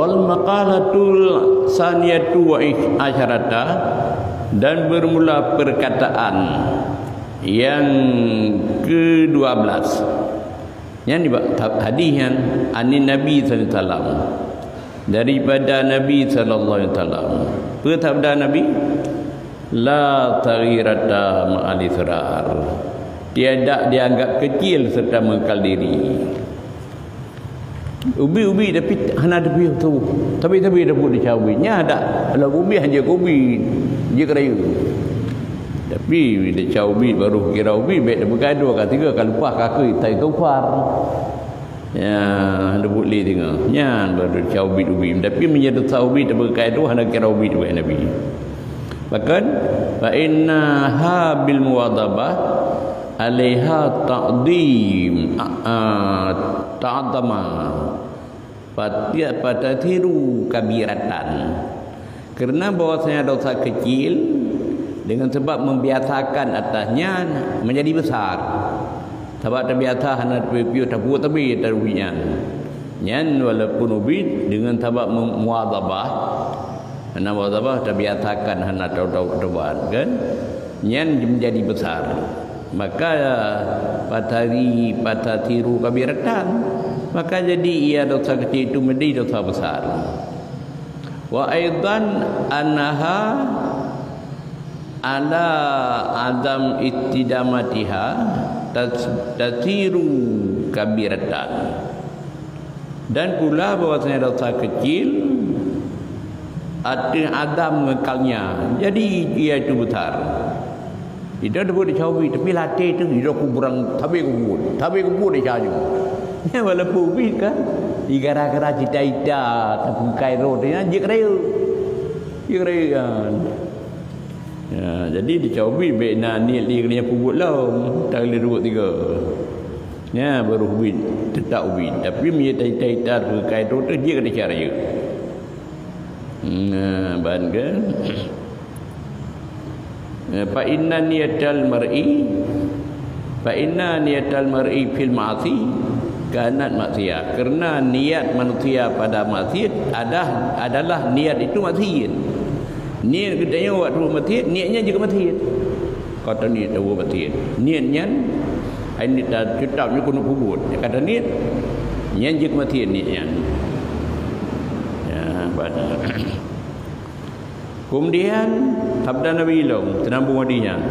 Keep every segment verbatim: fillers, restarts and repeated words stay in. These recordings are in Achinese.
Al-maqalatul saniyatu wa asyarata, dan bermula perkataan yang kedua belas. Nyan nibak hadis nyan, anin Nabi sallallahu alaihi wasallam. Daripada Nabi sallallahu alaihi wasallam. Peue sabda Nabi? La saghirata ma'al israr. Tidak dianggap kecil serta mengekal diri. Ubit-ubit tapi hana teupeu tu. Tapi-tapi dah buet desya ubit. Nya dak, kalau ubit hana ubit. Jeuet keu rayeuk. Tapi desya ubit baru kira ubit, bèk teupeugah dua ka tiga ka leupah kaki tai tufar. Ya, hana buet lé teungoh. Nyan baru desya ubit-ubit. Tapi meunyo desya ubit teupeugah tu hana kira ubit, ubit Nabi. Bahkan, fa innaha bil muwadhabah alaiha ta'dhim, a, a, ta'dhama. Fati-, fatasiru kabiratan. Karena bahwasanya dosa kecil, dengan sebab membiasakan atasnya menjadi besar. Sabab terbiasa hana piôh-piôh tabuet tapi taruh nyan. Nyan walaupun ubit dengan sabab mem-, muwadhabah, hana muwadhabah terbiasakan hana tau-tau tobat kan. Nyan menjadi besar. Maka fatari-, fatasiru kabiratan. Maka jadi ia dosa kecil itu menjadi dosa besar. Wa aidan annaha ala adam istidamatiha tas-, tasiru kabiratan. Dan pula bahwasanya dosa kecil ateueh adam ngekalnya, jadi ia itu besar. Ida deuh buet desya ubit, tapi latèe tu ida kubrang sabe kubuet, sabe kubuet desya nyoe. Nyan walaupun ubit kan, gara-gara cita-cita tapeukai roh tu nyan jeuet keu rayeuk. Jeuet keu rayeuk kan. Ya, jadi desya ubit bèk na niet lé keu nyan peubuet lom, tak lé dua tiga. Nya baru ubit, tetap ubit. Tapi meunyo cita-cita tapeukai roh tu jeuet keu desya rayeuk. Nah, ban kan? Eh, fa inna niyatal mar'i, fa inna niyatal mar'i fil ma'asi kanat maksiyah. Karena niat manusia pada maksiat adah-, adalah niat itu maksiat. Niat geutanyoe waktu maksiat, niat nyan jeuet keu maksiat. Kata niat tawoe maksiat. Niat nyan, hai niat ta-, tetap nyoe keuneuk peubuet. Kata niat, nyan jeuet keu maksiat niat nyan. Ya, ban. Kemudian, sabda Nabi lom, teunambung hadis nyan,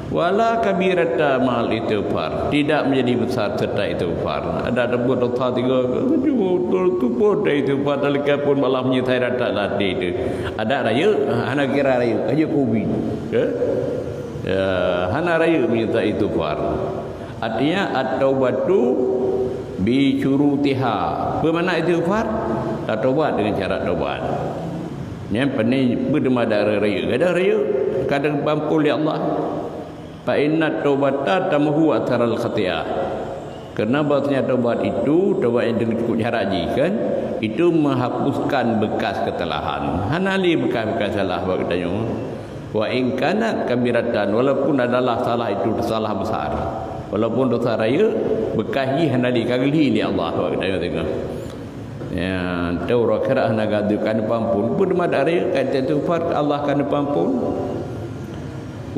"Wala kabirata ma'al istighfar." Tidak menjadi besar serta istighfar. Ada teupeu dosa tiga, cuma tupo dari istighfar, talika pun malah menyesai rata latih tu. Ada rayeuk, hana kira rayeuk, aja kubi. Ya? Ya, hana rayeuk menyesai istighfar. Artinya, at-taubatu bi syurutiha. Apa makna istighfar? Tatobat dengan syarat tobat. Nyan pane peue teuma dak rayeuk. Kadang rayeuk, kadang pampun lé Allah. Fa inna taubata tamhu atharal khati'ah. Karena bahwasanya taubat itu, taubat yang dengan cukup syarat jih kan, itu menghapuskan bekas kesalahan. Hana lé bekas-bekas salah bak geutanyoe. Wa in kanat kabiratan, walaupun adalah salah itu salah besar. Walaupun dosa rayeuk, bekas jih hana lé, ka geulhi lé Allah bak geutanyoe teungoh. Ya, teu uroe akhirat hana gadôh ka neupampun. Peue teuma dak rayeuk ka istighfar, Allah ka neupampun.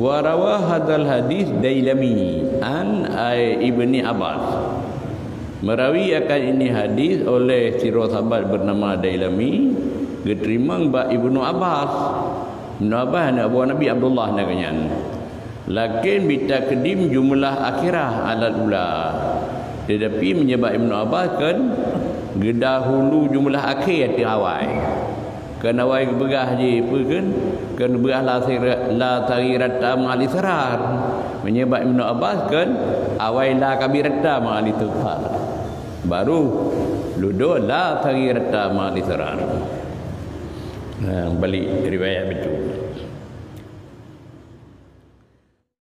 Wa rawa hadzal hadis Dailami an ai Ibni Abbas. Merawi akan ini hadis oleh sidroe sahabat bernama Dailami, geuteurimong bak Ibnu Abbas. Ibnu Abbas aneuk buah Nabi Abdullah na geuh nyan. Lakin bitakdim jumlah akhirah alal ula. Tetapi meunyo bak Ibnu Abbas kan geudahulu jumlah akhé ateueh awai. Kan awai geupeugah jih peue kan? Kan geupeugah la saghira-, la saghirata ma'al israr. Meunyo bak Ibnu Abbas kan awai la kabirata ma'al istighfar. Baru ludo la saghirata ma'al israr. Nah, balik riwayat betul.